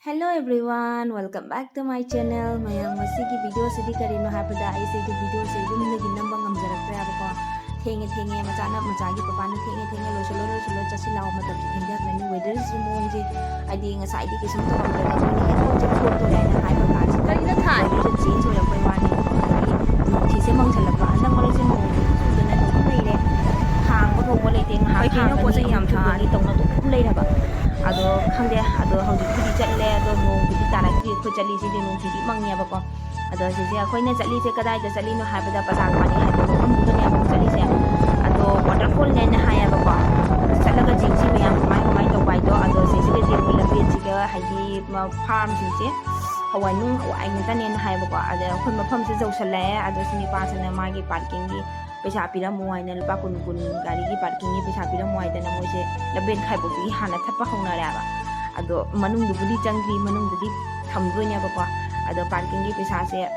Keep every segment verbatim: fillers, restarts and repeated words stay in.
Hello everyone, welcome back to my channel. ꯃꯌꯥꯝ, ꯉꯁꯤꯒꯤ video ꯁꯤꯗꯤ ꯀꯔꯤꯅꯣ ꯍꯥꯏꯕꯗ, ꯑꯩꯁꯦ ꯑꯩꯒꯤ video ꯁꯦ ꯌꯨꯝꯗꯒꯤ ꯅꯝꯕ ꯉꯝꯖꯔꯛꯇ꯭ꯔꯦꯕꯀꯣ꯫ ꯊꯦꯡꯉꯦ ꯊꯦꯡꯉꯦ, ꯃꯆꯥꯅ, ꯃꯆꯥꯒꯤ ꯄꯄꯥꯅ ꯊꯦꯡꯉꯦ ꯊꯦꯡꯉꯦ, ꯂꯣꯏꯁꯤꯜꯂꯣ ꯂꯣꯏꯁꯤꯜꯂꯣ, ꯆꯠꯁꯤ ꯂꯥꯛꯑꯣ, ꯃꯇꯝꯁꯦ ꯊꯦꯡꯊꯈ꯭ꯔꯅꯤ꯫ Weather ꯁꯤꯁꯨ ꯃꯑꯣꯡꯁꯦ, ꯍꯥꯏꯗꯤ ꯉꯁꯥꯏꯗꯤ ꯀꯩꯁꯨꯝ ꯇꯧꯔꯝꯗ꯭ꯔꯒ ꯑꯩꯈꯣꯏꯅ ꯍꯦꯛ ꯍꯧꯖꯤꯛ ꯊꯣꯛꯇꯣꯔꯦ ꯍꯥꯏꯅ ꯍꯥꯏꯕ ꯀꯥꯟꯁꯤꯗ ꯀꯔꯤꯅꯣ ꯊꯥꯏ? Weather ꯁꯦ change ꯑꯣꯏꯔꯛꯄꯩ ꯋꯥꯅꯦꯕꯀꯣ꯫ ꯑꯗꯒꯤ ꯅꯨꯡꯊꯤꯁꯦ ꯃꯪꯁꯤꯜꯂꯛꯄ, ꯍꯟꯗꯛ ꯃꯔꯛꯁꯦ ꯅꯣꯡꯁꯦ ꯆꯨꯗꯅ ꯑꯗꯨꯝ ꯂꯩꯔꯦ꯫ ꯍꯥꯡꯕ ꯍꯧꯕ ꯂꯩꯇꯦ, ꯉꯥꯏꯍꯥꯛ ꯀꯩ ꯀꯩꯅꯣ ꯍꯥꯡꯒꯅꯤ, ꯄꯣꯠ ꯆꯩ ꯌꯥꯝ ꯊꯥꯔꯤ? ꯇꯧꯅ ꯑꯗꯨꯝ ꯂꯩꯔꯕ꯫ ꯑꯗꯣ ꯈꯪꯗꯦ, ꯑꯗꯣ ꯍꯧꯖꯤꯛꯄꯨꯗꯤ ꯆꯠꯂꯦ, ꯑꯗꯣ ꯅꯣꯡꯕꯨꯗꯤ ꯇꯥꯔꯛꯇ꯭ꯔꯤ꯫ ꯑꯩꯈꯣꯏ ꯆꯠꯂꯤꯁꯤꯗꯤ ꯅꯨꯡꯊꯤꯜꯗꯤ ꯃꯪꯉꯦꯕꯀꯣ꯫ ꯑꯗꯣ ꯁꯤꯁꯦ ꯑꯩꯈꯣꯏꯅ ꯆꯠꯂꯤꯁꯦ ꯀꯗꯥꯏꯗ ꯆꯠꯂꯤꯅꯣ ꯍꯥꯏꯕꯗ, ꯄꯖꯥꯔ ꯃꯄꯥꯟ ꯍꯥꯏꯕ ꯃꯐꯝꯗꯨꯗꯅꯦꯕ ꯆꯠꯂꯤꯁꯦ꯫ ꯑꯗꯣ waterfall ꯅꯦꯅ ꯍꯥꯏꯌꯦꯕꯀꯣ꯫ ꯆꯠꯂꯒ ꯌꯦꯡꯁꯤ ꯃꯌꯥꯝ ꯀꯃꯥꯏ ꯀꯃꯥꯏ ꯇꯧꯕ ꯍꯥꯏꯗꯣ꯫ ꯑꯗꯣ ꯁꯤꯁꯤꯗꯗꯤ ꯑꯩꯈꯣꯏ ꯂꯝꯕꯦꯟꯁꯤꯒ ꯍꯥꯏꯗꯤ ꯃ-, farm ꯁꯤꯡꯁꯦ ꯍꯋꯥꯏ ꯅꯨꯡ ꯍꯋꯥꯏ ꯉꯥꯛꯇꯅꯦꯅ ꯍꯥꯏꯌꯦꯕꯀꯣ꯫ ꯑꯗ ꯑꯩꯈꯣꯏ ꯃꯐꯝꯁꯦ ꯌꯧꯁꯜꯂꯛꯑꯦ꯫ ꯑꯗꯣ ꯁꯤ ꯅꯨꯄꯥꯁꯤꯅ ꯃꯥꯒꯤ parking ꯒꯤ ꯄꯩꯁꯥ ꯄꯤꯔꯝꯃꯣ ꯍꯥꯏꯅ, ꯂꯨꯄꯥ ꯀꯨꯟ ꯀꯨꯟ ꯒꯥꯔꯤꯒꯤ parking ꯒꯤ ꯄꯩꯁꯥ ꯄꯤꯔꯝꯃꯣ ꯍꯥꯏꯗꯅ ꯃꯣꯏꯁꯦ ꯂꯝꯕꯦꯟ ꯈꯥꯏꯕꯣꯛꯇꯒꯤ ꯍꯥꯟꯅ ꯊꯠꯄ ꯍꯧꯅꯔꯦꯕ꯫ ꯑꯗꯣ ꯃꯅꯨꯡꯗꯨꯕꯨꯗꯤ ꯆꯪꯗ꯭ꯔꯤ, ꯃꯅꯨꯡꯗꯨꯗꯤ ꯊꯝꯗꯣꯏꯅꯦꯕꯀꯣ꯫ ꯑꯗꯣ parking ꯒꯤ ꯄꯩꯁꯥꯁꯦ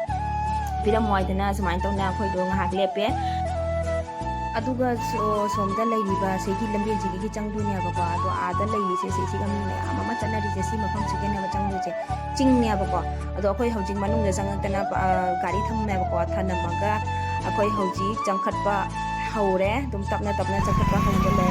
ꯄꯤꯔꯝꯃꯣ ꯍꯥꯏꯗꯅ ꯁꯨꯃꯥꯏꯅ ꯇꯧꯅ ꯑꯩꯈꯣꯏꯗꯣ ꯉꯥꯏꯍꯥꯛ ꯂꯦꯞꯄꯦ꯫ ꯑꯗꯨꯒ ꯁꯣ-, ꯁꯣꯝꯗ ꯂꯩꯔꯤꯕ ꯁꯤꯒꯤ ꯂꯝꯕꯦꯟꯁꯤꯗꯒꯤ ꯆꯪꯗꯣꯏꯅꯦꯕꯀꯣ꯫ ꯑꯗꯣ ꯑꯥꯗ ꯂꯩꯔꯤꯁꯦ, ꯁꯤꯁꯤꯒ ꯃꯤ ꯃꯌꯥꯝ ꯑꯃ ꯆꯠꯅꯔꯤꯁꯦ, ꯁꯤ ꯃꯐꯝꯁꯤꯗꯅꯦꯕ ꯆꯪꯗꯣꯏꯁꯦ꯫ ꯆꯤꯡꯅꯦꯕꯀꯣ꯫ ꯑꯗꯣ ꯑꯩꯈꯣꯏ ꯍꯧꯖꯤꯛ ꯃꯅꯨꯡꯗ ꯆꯪꯉꯛꯇꯅ, ꯑ, ꯒꯥꯔꯤ ꯊꯝꯃꯦꯕꯀꯣ꯫ ꯊꯅꯝꯃꯒ ꯑꯩꯈꯣꯏ ꯍꯧꯖꯤꯛ ꯆꯪꯈꯠꯄ ꯍꯧꯔꯦ꯫ ꯑꯗꯨꯝ ꯇꯞꯅ ꯇꯞꯅ ꯆꯪꯈꯠꯄ ꯍꯧꯖꯤꯜꯂꯦ꯫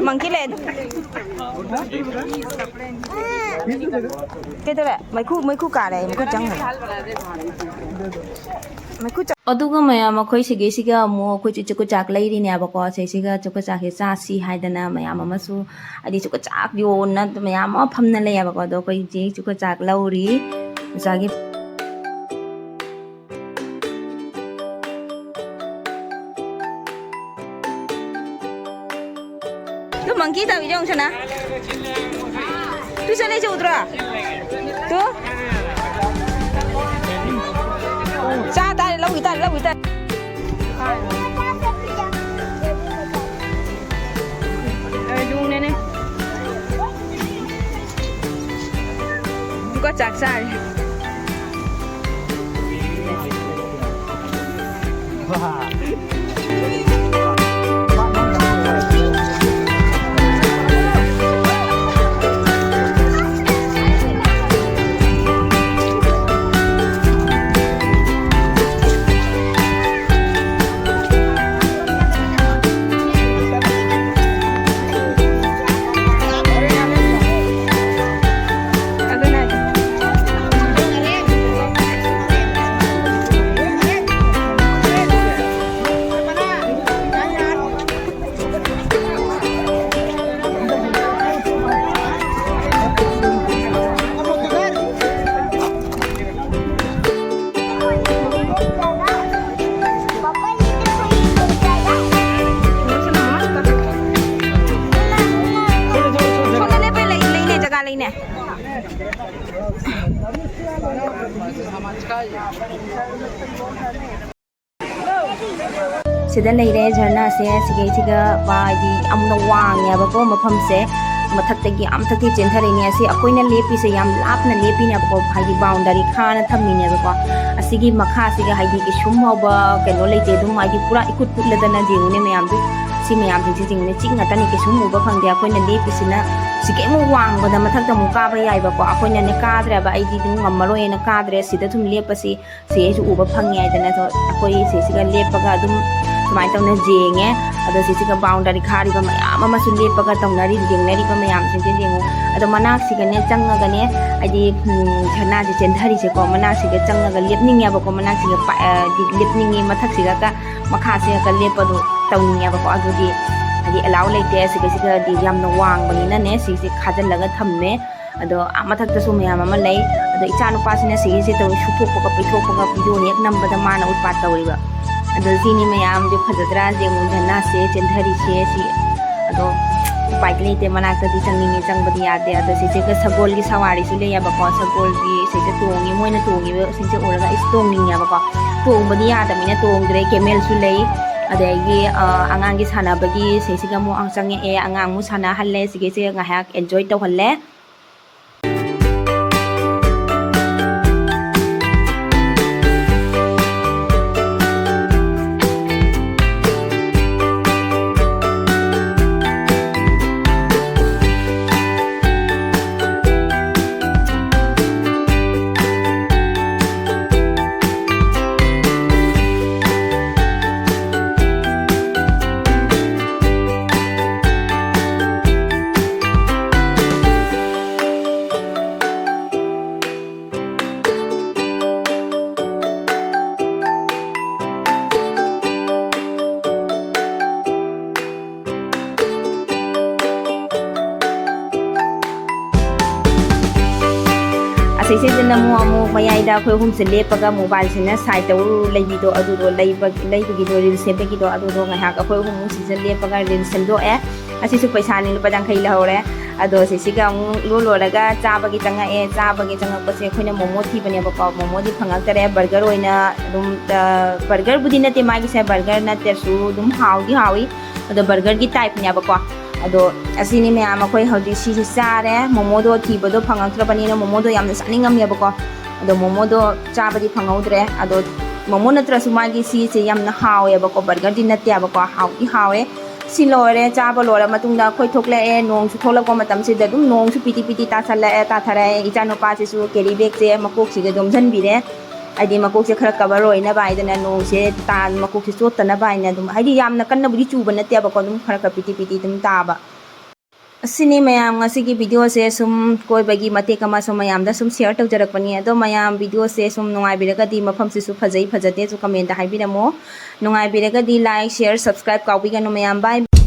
Monkey ꯂꯩ ꯑꯗꯨ꯫ ꯀꯩꯗꯧꯔꯦ? ꯃꯩꯈꯨ, ꯃꯩꯈꯨ ꯀꯥꯔꯦ, ꯃꯩꯈꯨ ꯆꯪꯈ꯭ꯔꯦ꯫ ꯃꯩꯈꯨ ꯆꯪ-, ꯑꯗꯨꯒ ꯃꯌꯥꯝ, ꯑꯩꯈꯣꯏ ꯁꯤꯒꯤꯁꯤꯒ ꯑꯃꯨꯛ ꯑꯩꯈꯣꯏ ꯆꯦ ꯆꯨꯀꯨ ꯆꯥꯛ ꯂꯩꯔꯤꯅꯦꯕꯀꯣ꯫ ꯁꯤꯁꯤꯒ ꯆꯨꯀꯨ ꯆꯥꯛꯁꯦ ꯆꯥꯁꯤ ꯍꯥꯏꯗꯅ ꯃꯌꯥꯝ ꯑꯃꯁꯨ, ꯍꯥꯏꯗꯤ ꯆꯨꯀꯨ ꯆꯥꯛ ꯌꯣꯟꯅ ꯃꯌꯥꯝ ꯑꯃ ꯐꯝꯅ ꯂꯩꯌꯦꯕꯀꯣ꯫ ꯑꯗꯣ ꯑꯩꯈꯣꯏ ꯆꯦ ꯆꯨꯀꯨ ꯆꯥꯛ ꯂꯧꯔꯤ꯫ ꯉꯁꯥꯏꯒꯤ ꯇꯨ monkey ꯇꯧꯔꯤꯗꯣ ꯌꯦꯡꯉꯨ ꯁꯅꯥ꯫ ꯇꯨ ꯆꯠꯂꯤꯁꯦ ꯎꯗ꯭ꯔꯣ? ꯇꯨ꯫ ꯆꯥ ꯇꯥꯔꯦ, ꯂꯧꯈꯤ ꯇꯥꯔꯦ, ꯂꯧꯈꯤ ꯇꯥꯔꯦ꯫ ꯆꯥꯛ ꯆꯥꯔꯦ꯫ ꯁꯣꯝꯗ ꯂꯦꯞꯄ ꯂꯩ-, ꯂꯩꯅꯦ, ꯖꯒꯥ ꯂꯩꯅꯦ꯫ ꯁꯤꯗ ꯂꯩꯔꯦ ꯖꯔꯅꯥꯁꯦ꯫ ꯁꯤꯒꯩꯁꯤꯒ ꯄ-, ꯍꯥꯏꯗꯤ ꯌꯥꯝꯅ ꯋꯥꯡꯉꯦꯕꯀꯣ ꯃꯐꯝꯁꯦ꯫ ꯃꯊꯛꯇꯒꯤ ꯑꯥ ꯃꯊꯛꯇꯒꯤ ꯆꯦꯟꯊꯔꯛꯏꯅꯦ꯫ ꯑꯁꯤ ꯑꯩꯈꯣꯏꯅ ꯂꯦꯞꯄꯤꯁꯦ ꯌꯥꯝ ꯂꯥꯞꯅ ꯂꯦꯞꯄꯤꯅꯦꯕꯀꯣ, ꯍꯥꯏꯗꯤ ꯕꯥꯎꯟꯗꯔꯤ ꯈꯥꯅ ꯊꯝꯃꯤꯅꯦꯕꯀꯣ꯫ ꯑꯁꯤꯒꯤ ꯃꯈꯥꯁꯤꯒ ꯍꯥꯏꯗꯤ ꯀꯩꯁꯨꯝ ꯐꯥꯎꯕ ꯀꯩꯅꯣ ꯂꯩꯇꯦ꯫ ꯑꯗꯨꯝ ꯍꯥꯏꯗꯤ ꯄꯨꯔꯥ ꯏꯀꯨꯠ ꯀꯨꯠꯂꯗꯅ ꯌꯦꯡꯉꯨꯅꯦ ꯃꯌꯥꯝꯗꯨ꯫ ꯁꯤ ꯃꯌꯥꯝꯁꯤꯡꯁꯦ ꯌꯦꯡꯉꯨꯅꯦ, ꯆꯤꯡ ꯉꯥꯛꯇꯅꯤ, ꯀꯩꯁꯨꯝ ꯎꯕ ꯐꯪꯗꯦ꯫ ꯑꯩꯈꯣꯏꯅ ꯂꯦꯞꯄꯤꯁꯤꯅ ꯁꯤꯒꯤ ꯑꯃꯨꯛ ꯋꯥꯡꯕꯗ ꯃꯊꯛꯇ ꯑꯃꯨꯛ ꯀꯥꯕ ꯌꯥꯏꯕꯀꯣ꯫ ꯑꯩꯈꯣꯏꯅꯅꯦ ꯀꯥꯗ꯭ꯔꯦꯕ, ꯑꯩꯗꯤ ꯑꯗꯨꯝ ꯉꯝꯃꯔꯣꯏꯅ ꯀꯥꯗ꯭ꯔꯦ꯫ ꯁꯤꯗ ꯑꯗꯨꯝ ꯂꯦꯞꯄꯁꯤ꯫ ꯁꯤ ꯑꯩꯁꯨ ꯎꯕ ꯐꯪꯉꯦ ꯍꯥꯏꯗꯅ ꯑꯗꯣ ꯑꯩꯈꯣꯏ ꯁꯤꯁꯤꯒ ꯂꯦꯞꯄꯒ ꯑꯗꯨꯝ ꯁꯨꯃꯥꯏꯅ ꯇꯧꯅ ꯌꯦꯡꯉꯦ꯫ ꯑꯗꯣ ꯁꯤꯁꯤꯒ ꯕꯥꯎꯟꯗꯔꯤ ꯈꯥꯔꯤꯕ ꯃꯌꯥꯝ ꯑꯃꯁꯨ ꯂꯦꯞꯄꯒ ꯇꯧꯅꯔꯤ, ꯌꯦꯡꯅꯔꯤꯕ ꯃꯌꯥꯝꯁꯤꯡꯁꯦ ꯌꯦꯡꯉꯨ꯫ ꯑꯗꯣ ꯃꯅꯥꯛꯁꯤꯒꯅꯦ ꯆꯪꯉꯒꯅꯦ, ꯍꯥꯏꯗꯤ, ꯎꯝ, ꯁꯅꯥꯁꯦ ꯆꯦꯟꯊꯔꯤꯁꯦꯀꯣ, ꯃꯅꯥꯛꯁꯤꯒ ꯆꯪꯉꯒ ꯂꯦꯞꯅꯤꯡꯉꯦꯕꯀꯣ, ꯃꯅꯥꯛꯁꯤꯒ ꯄꯥ-, ꯑ, ꯂꯦꯞꯅꯤꯡꯉꯤ, ꯃꯊꯛꯁꯤꯒ ꯃꯈꯥꯁꯤꯒ ꯂꯦꯞꯄꯗꯣ ꯇꯧꯅꯤꯡꯉꯦꯕꯀꯣ꯫ ꯑꯗꯨꯗꯤ ꯍꯥꯏꯗꯤ ꯑꯦꯂꯥꯎ ꯂꯩꯇꯦ꯫ ꯁꯤꯒ, ꯁꯤꯒꯗꯤ ꯌꯥꯝꯅ ꯋꯥꯡꯕꯅꯤꯅꯅꯦ, ꯁꯤꯁꯦ ꯈꯥꯖꯤꯜꯂꯒ ꯊꯝꯃꯦ꯫ ꯑꯗꯣ ꯑꯥ ꯃꯊꯛꯇꯁꯨ ꯃꯌꯥꯝ ꯑꯃ ꯂꯩ꯫ ꯑꯗꯣ ꯏꯆꯥ ꯅꯨꯄꯥꯁꯤꯅ ꯁꯤꯒꯤꯁꯦ ꯇꯧꯔꯤ, ꯁꯨꯊꯣꯛꯄꯒ ꯄꯩꯊꯣꯛꯄꯒ ꯚꯤꯗꯤꯑꯣ ꯍꯦꯛ ꯅꯝꯕꯗ ꯃꯥꯅ ꯎꯠꯄꯥꯠ ꯇꯧꯔꯤꯕ꯫ ꯑꯗꯣ ꯁꯤꯅꯤ ꯃꯌꯥꯝꯁꯦ, ꯐꯖꯗ꯭ꯔꯥ? ꯌꯦꯡꯉꯨ, ꯙꯔꯅꯥꯁꯦ ꯆꯦꯟꯊꯔꯤꯁꯦ ꯁꯤ꯫ ꯑꯗꯣ ꯎꯄꯥꯏꯗꯤ ꯂꯩꯇꯦ, ꯃꯅꯥꯛꯇꯗꯤ ꯆꯪꯅꯤꯡꯉꯤ, ꯆꯪꯕꯗꯤ ꯌꯥꯗꯦ꯫ ꯑꯗꯣ ꯁꯤꯁꯤꯒ ꯁꯒꯣꯜꯒꯤ ꯁꯋꯥꯔꯤꯁꯨ ꯂꯩꯌꯦꯕꯀꯣ, ꯁꯒꯣꯜꯒꯤ ꯁꯤꯁꯦ ꯇꯣꯡꯉꯤ, ꯃꯣꯏꯅ ꯇꯣꯡꯉꯤꯕꯁꯤꯡꯁꯦ ꯎꯔꯒ ꯑꯩꯁꯨ ꯇꯣꯡꯅꯤꯡꯉꯦꯕꯀꯣ꯫ ꯇꯣꯡꯕꯗꯤ ꯌꯥꯗꯕꯅꯤꯅ ꯇꯣꯡꯗ꯭ꯔꯦ꯫ ꯀꯦꯃꯦꯜꯁꯨ ꯂꯩ꯫ ꯑꯗꯒꯤ, ꯑ, ꯑꯉꯥꯡꯒꯤ ꯁꯥꯟꯅꯕꯒꯤ ꯁꯤꯁꯤꯒ ꯑꯃꯨꯛ ꯆꯪꯉꯛꯑꯦ, ꯑꯉꯥꯡ ꯑꯃꯨꯛ ꯁꯥꯟꯅꯍꯜꯂꯦ꯫ ꯁꯤꯒꯤꯁꯦ ꯉꯥꯏꯍꯥꯛ ꯑꯦꯟꯖꯣꯏ ꯇꯧꯍꯜꯂꯦ꯫ ꯁꯤꯁꯤꯗꯅ ꯑꯃꯨꯛ ꯑꯃꯨꯛ ꯃꯌꯥꯏꯗ ꯑꯩꯈꯣꯏ ꯑꯍꯨꯝꯁꯦ ꯂꯦꯞꯄꯒ ꯃꯣꯕꯥꯏꯜꯁꯤꯅ ꯁꯥꯏꯠ ꯇꯧꯔ ꯂꯩꯕꯤꯗꯣ, ꯑꯗꯨꯗꯣ ꯂꯩꯕ- ꯂꯩꯕꯒꯤꯗꯣ, ꯔꯤꯜꯁ ꯁꯦꯝꯕꯒꯤꯗꯣ, ꯑꯗꯨꯗꯣ ꯉꯥꯏꯍꯥꯛ ꯑꯩꯈꯣꯏ ꯑꯍꯨꯝ ꯁꯤꯗ ꯂꯦꯞꯄꯒ ꯔꯤꯜꯁ ꯁꯦꯝꯗꯣꯛꯑꯦ꯫ ꯑꯁꯤꯁꯨ ꯄꯩꯁꯥꯅꯤ, ꯂꯨꯄꯥ ꯌꯥꯡꯈꯩ ꯂꯧꯍꯧꯔꯦ꯫ ꯑꯗꯣ ꯁꯤꯁꯤꯒ ꯑꯃꯨꯛ ꯂꯣꯏ ꯂꯣꯏꯔꯒ ꯆꯥꯕꯒꯤ ꯆꯪꯉꯛꯑꯦ꯫ ꯆꯥꯕꯒꯤ ꯆꯪꯉꯛꯄꯁꯦ ꯑꯩꯈꯣꯏꯅ ꯃꯣꯃꯣ ꯊꯤꯕꯅꯦꯕꯀꯣ, ꯃꯣꯃꯣꯗꯤ ꯐꯪꯉꯛꯇꯔꯦ꯫ ꯕꯔꯒꯔ ꯑꯣꯏꯅ ꯑꯗꯨꯝ, ꯑ, ꯕꯔꯒꯔꯕꯨꯗꯤ ꯅꯠꯇꯦ ꯃꯥꯒꯤꯁꯦ, ꯕꯔꯒꯔ ꯅꯠꯇ꯭ꯔꯁꯨ ꯑꯗꯨꯝ ꯍꯥꯎꯗꯤ ꯍꯥꯎꯏ꯫ ꯑꯗꯣ ꯕꯔꯒꯔꯒꯤ ꯇꯥꯏꯞꯅꯦꯕꯀꯣ꯫ ꯑꯗꯣ ꯑꯁꯤꯅꯤ ꯃꯌꯥꯝ, ꯑꯩꯈꯣꯏ ꯍꯧꯖꯤꯛ ꯁꯤꯁꯦ ꯆꯥꯔꯦ꯫ ꯃꯣꯃꯣꯗꯣ ꯊꯤꯕꯗꯣ ꯐꯪꯉꯛꯇ꯭ꯔꯕꯅꯤꯅ ꯃꯣꯃꯣꯗꯣ ꯌꯥꯝꯅ ꯆꯥꯅꯤꯡꯉꯝꯃꯦꯕꯀꯣ꯫ ꯑꯗꯣ ꯃꯣꯃꯣꯗꯣ ꯆꯥꯕꯗꯤ ꯐꯪꯍꯧꯗ꯭ꯔꯦ꯫ ꯑꯗꯣ ꯃꯣꯃꯣ ꯅꯠꯇ꯭ꯔꯁꯨ ꯃꯥꯒꯤ ꯁꯤꯁꯦ ꯌꯥꯝꯅ ꯍꯥꯎꯋꯦꯕꯀꯣ, ꯕꯔꯒꯔꯗꯤ ꯅꯠꯇꯦꯕꯀꯣ, ꯍꯥꯎꯗꯤ ꯍꯥꯎꯋꯦ꯫ ꯁꯤ ꯂꯣꯏꯔꯦ꯫ ꯆꯥꯕ ꯂꯣꯏꯔ ꯃꯇꯨꯡꯗ ꯑꯩꯈꯣꯏ ꯊꯣꯛꯂꯛꯑꯦ꯫ ꯅꯣꯡꯁꯨ ꯊꯣꯛꯂꯛꯄ ꯃꯇꯝꯁꯤꯗ ꯑꯗꯨꯝ ꯅꯣꯡꯁꯨ ꯄꯤꯇꯤ ꯄꯤꯇꯤ ꯇꯥꯁꯜꯂꯛꯑꯦ, ꯇꯥꯊꯔꯛꯑꯦ꯫ ꯏꯆꯥꯅꯨꯄꯥꯁꯤꯁꯨ ꯀꯦꯔꯤ ꯕꯦꯒꯁꯦ ꯃꯀꯣꯛꯁꯤꯗ ꯌꯣꯝꯁꯤꯟꯕꯤꯔꯦ, ꯍꯥꯏꯗꯤ ꯃꯀꯣꯛꯁꯦ ꯈꯔ ꯀꯕꯔ ꯑꯣꯏꯅꯕ ꯍꯥꯏꯗꯅ꯫ ꯅꯣꯡꯁꯦ ꯇꯥ- ꯃꯀꯣꯛꯁꯦ ꯆꯣꯠꯇꯅꯕ ꯍꯥꯏꯅ ꯑꯗꯨꯝ, ꯍꯥꯏꯗꯤ ꯌꯥꯝꯅ ꯀꯟꯅꯕꯨꯗꯤ ꯆꯨꯕ ꯅꯠꯇꯦꯕꯀꯣ, ꯑꯗꯨꯝ ꯈꯔ ꯈꯔ ꯄꯤꯇꯤ ꯄꯤꯇꯤ ꯑꯗꯨꯝ ꯇꯥꯕ꯫ ꯑꯁꯤꯅꯤ ꯃꯌꯥꯝ, ꯉꯁꯤꯒꯤ ꯚꯤꯗꯤꯑꯣꯁꯦ ꯁꯨꯝ ꯀꯣꯏꯕꯒꯤ ꯃꯇꯦꯛ ꯑꯃ ꯁꯨꯝ ꯃꯌꯥꯝꯗ ꯁꯨꯝ ꯁꯤꯌꯔ ꯇꯧꯖꯔꯛꯄꯅꯤ꯫ ꯑꯗꯣ ꯃꯌꯥꯝ, ꯚꯤꯗꯤꯑꯣꯁꯦ ꯁꯨꯝ ꯅꯨꯡꯉꯥꯏꯕꯤꯔꯒꯗꯤ, ꯃꯐꯝꯁꯤꯁꯨ ꯐꯖꯩ ꯐꯖꯗꯦꯁꯨ ꯀꯃꯦꯟꯇ ꯍꯥꯏꯕꯤꯔꯝꯃꯣ꯫ ꯅꯨꯡꯉꯥꯏꯕꯤꯔꯒꯗꯤ ꯂꯥꯏꯛ, ꯁꯤꯌꯔ, ꯁꯕꯁꯀ꯭ꯔꯥꯏꯕ ꯀꯥꯎꯕꯤꯒꯅꯨ ꯃꯌꯥꯝ꯫ ꯕꯥꯏ꯫